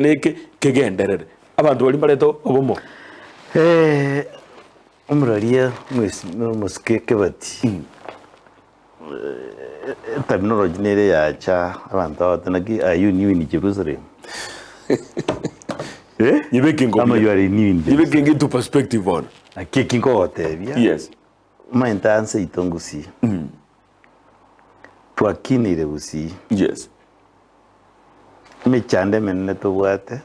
Neke kegenderere. Abanto baria mbarete obomo. Omoraria omosike Kebati, eterminology nere yacha abanto bagote naki are you new in Jerusalem? Eh? Nyebeke Ama ngobuya. you are new in Jerusalem? Nyebeke into perspective bono. Naki eki nkogotebia, Yes. omanyete ase yaito Gusii, twakinire Gusii. Yes. Emechando emenene tobwate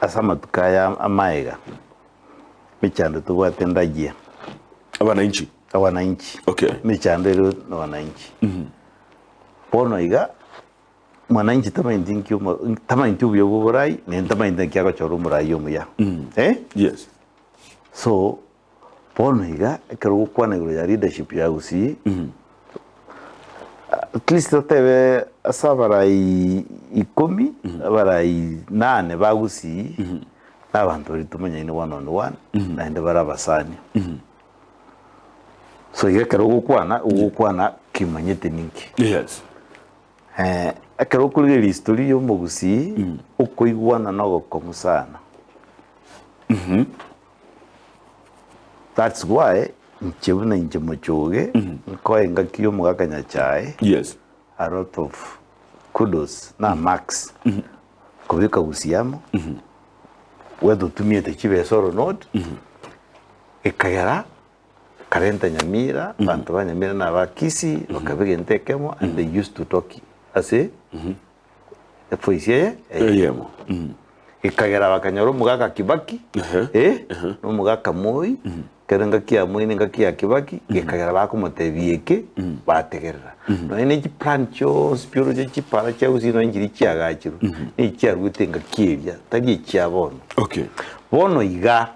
ase amatuko aya amaega, emechando tobwate ndayia. Abananchi. Abananchi. Okay. Emechando ere na abananchi. Bono iga, mwananchi tamanyeti nki omo tamanyeti obuya bwa oborai, naende tamanyeti naki agochora omorai omuya. Eh? Yes. So, Bono iga ekero ogokwana igoro ya leadership ya Gusii, at least totebe ase abarai ikomi, abarai nane ba Gusii, na abanto baria tomanyaine one on one, naende bare abasani. So iga ekero ogokwana, ogokwana kimanyete ninki. Yes. Ekero okorigereria history ya omogusii, okoigwana na ogokong'u sana. That's why inche buna inche mochoge nkoe engaki ya omogaka Nyachae Yes. a lot of kudos na marks kobeka gusii amo whether otumiete chibesa or not ekagera karenta Nyamira abanto ba Nyamira na aba Kisii bakaba egento ekemo and they used to talk ase Evoice eye Eyemo. Ekagera bakanyora omogaka Kibaki, eh, na omogaka Moi, ekero engaki ya Moi na engaki ya Kibaki, gekagera bakomotebia eke, bategerera. Nonya ne chiplan chionsi pi oroche chipara chia gusii nonya nchiria chiagachirwe, nigo chiaruete engaki eria, tari echia bono. Okay. Bono iga,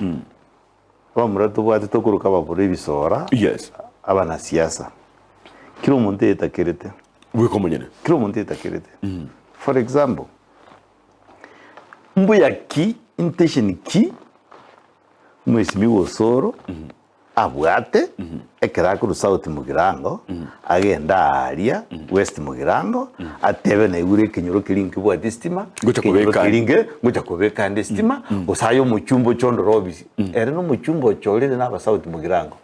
abamura tobwate tokoroka ababura ebisora, Yes. abanasiasa, kera omonto eyetakerete. Bweka omonyene. Kera omonto eyetakerete. For example, mbuya ki, intention ki Mheshimiwa Osoro abwate ekero akorwa South Mugirango agende aaria West Mugirango atebe naigure ekenyoro keria nkebwati estima, Ngocha ekenyoro kobeka keria nge ngocha kobeka ande estima, gose aye omochumba oche ondore ofisi. Ere na omochumba ochorire na aba South Mugirango.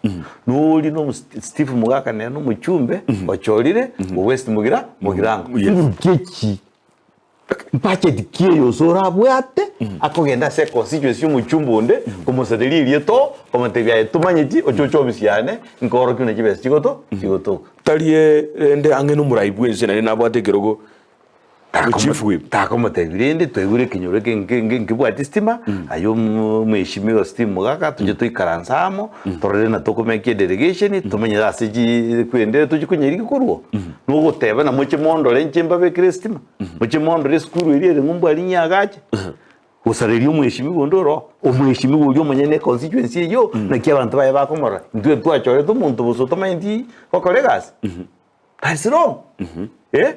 Noria na omo Steve Mogaka nere na omochumbe ochorire o West Mugira Mugirango. Yes. Nguru ki echi? Budget ki eye ose orabwate akogenda ase econstituency y'omochumba onde komosareria erieta oo komotebia aye tomanyeti oche oche ofisi yane nkoorokia buna chibesa chigoto chigotoka. Tari rende ang'e nomorai bw'ense naende nabwate ekerogo chief whip. Takomotebia rende twaigure ekenyoro eke nke nke nkebwati stima aye omoheshimiwa Steve Mogaka toche toikaranse amo torore na tokomeki edelegation tomenyere ase chi kwendere toche konyerigi korwa oo. Nogoteba na moche mondore inche mbabekere estima. Moche mondore esukuru eria ere ng'umbu aria nyiagache, gosareria omweshimiwa onde oro oo, omweshimiwa oria omonyene econstituency eyio, naki abanto baye bakomorora, intwe twachorete omonto bosa otamanyeti gokora egasi, that's wrong eh.